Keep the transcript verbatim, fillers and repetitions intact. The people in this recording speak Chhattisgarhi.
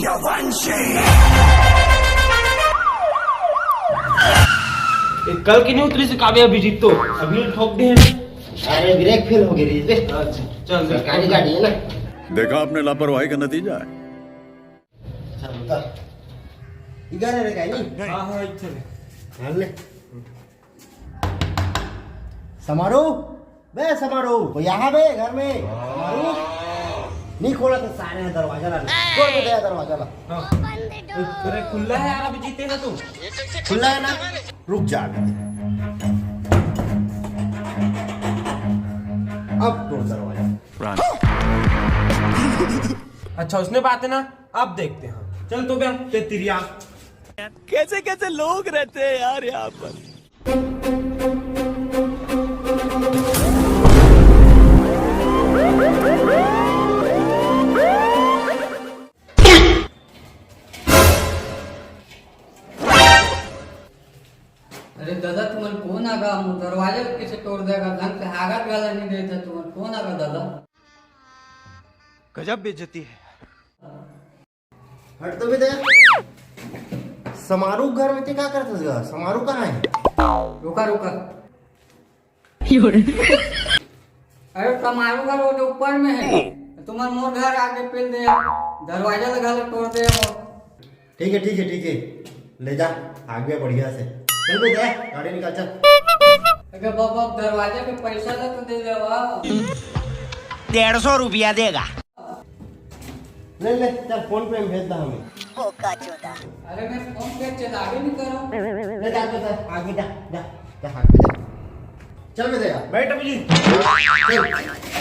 ए, कल के नहीं उतरी से काव्या अभिजीत तो अभी ठोक दे हैं। अरे, ब्रेक फेल हो गई रे। अच्छा, चल, सरकारी गाड़ी है ना। देखा आपने लापरवाही का नतीजा है। चल, उतर। इधर है रे, कहीं? हाँ, हाँ, इधर है। हाँ, ले। समारू, बे समारू, वो यहाँ बे घर में। समारू, नहीं खोला तो सारे ने दरवाजा ला, खोल के दे दरवाजा ला। हाँ। अरे, खुला है यार, अभी जीते ना तू। खुला है ना? रुक जा अभी। अब तोड़ दरवाजा। अच्छा, उसने बात है ना, अब देखते हैं। चल तो बे, ते तिरिया। कैसे कैसे लोग रहते हैं यार यहाँ पर। अरे दादा, तुमन कौन आगा? मोर दरवाजा ल कैसे तोड़ देगा? ढंग से हागत घला नहीं देता। तुमन कौन आगा दादा? गजब बेइज्जती है। हट तो बे दे। समारू घर में ते का करत हस गा? समारू कहाँ है? रुका, रुका। अरे, समारू घर वो तो ऊपर में है। तुमन मोर घर आके पेल दे, दरवाजा लगा ले, तोड़ दे मोर। ठीक है, ठीक है, ठीक है, ले जा, आगे बढ़िया से। चल बे दे, गाड़ी निकाल, चल। अरे बाबा, दरवाजा के पैसा ला तो दे देवा। डेढ़ सौ रुपया देगा। ले, ले, चल, फोन पे भेज दा हमें। बोका चोदा। अरे, मैं फोन पे चलावे नहीं करो। ले जा, जा, जा, आगे जा, जा, जा, आगे जा। चल बे दे यार। बैठ अभिजीत। चल।